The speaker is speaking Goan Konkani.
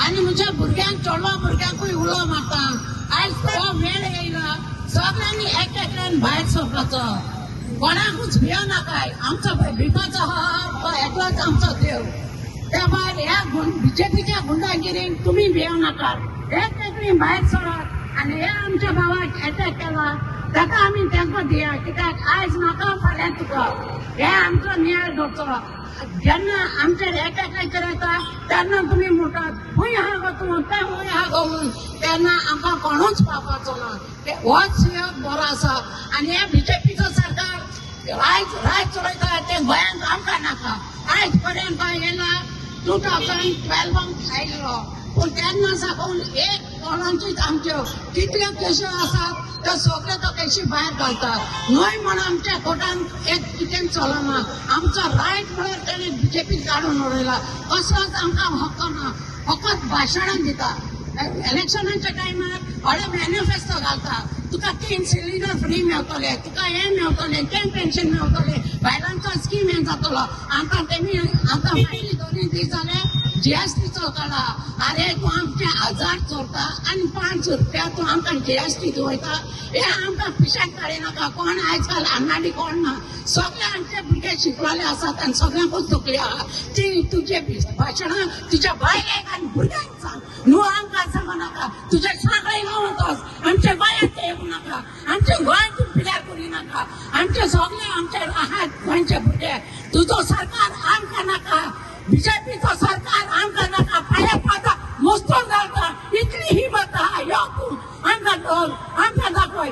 आनी म्हज्या भुरग्यांक, चेडवा भुरग्यांकूय उलो मारता, आयज हो वेळ येयला सगळ्यांनी एक एकल्यान भायर सरपाचो, कोणाकूच भियो नाकाय. आमचो भिवपाचो आहा तो एकलोच आमचो देव. त्या भायर ह्या बीजेपीच्या गुंडागिरीक तुमी भियो नाकात, एक एकली भायर सरात आनी ह्या आमच्या भावाक एटॅक केला ताका आमी तेंको दिया, कित्याक आयज नाका फाल्यां तुका. हे आमचो न्याय धरचो. जेन्ना आमचेर एटॅक येता तेन्ना तुमी म्हणटात खंय आहा गो तूं, तें खंय आहा गो म्हणून, तेन्ना आमकां कोणूच पावपाचो ना. होच बरो आसा. आनी हे बीजेपीचो सरकार आयज राज चलयता तें गोंयांत आमकां नाका. आयज पर्यंत येयला 2012 आयिल्लो, पूण तेन्ना साकून एक कोणाचीच आमच्यो कितल्यो केशी आसात त्यो सगळ्यो तो केशी भायर घालता. न्हय म्हण आमच्या कोर्टान एक कितें चलना. आमचो रायट म्हळ्यार तेणें बीजेपीक काडून उडयला. कसलोच आमकां हक्क ना, फकत भाशणां दिता. इलेक्शनाच्या टायमार व्हडले मॅनिफेस्टो घालता, तुका 3 सिलिंडर फ्री मेवतले, तुका हें मेवतलें, तें पेन्शन मेवतलें, बायलांचो स्कीम हें जातलो. आतां तेमी आतां फाटली 2 दीस जाले जीएसटीचो काडला. आरे तूं आमचे 1000 चोरता आनी 5 रुपया तूं आमकां जीएसटी दवरता. हे आमकां पिशाक काडिनाका. कोण आयज काल अन्नाडी कोण ना, सगळे आमचे भुरगे शिकलेले आसात आनी सगळ्यांकूच तकली आहा. ती तुजे भाशणां तुज्या बायलेक आनी भुरग्यांक सांग, न्हू आमकां सांगू नाका. तुज्या सगळे वचोस, आमच्या गोंयांत येवं नाका, आमच्या गोंयांत तूं पिड्यार करी नाका. आमचे सगळे आमचे आहात गोंयचे भुरगे. तुजो सरकार आमकां नाका, बीजेपीचो सरकार आमकां नाका. पांया पाता मस्तूर घालता इतली हिंमत आहा. यो तूं आमकां धर, आमकां दाखय.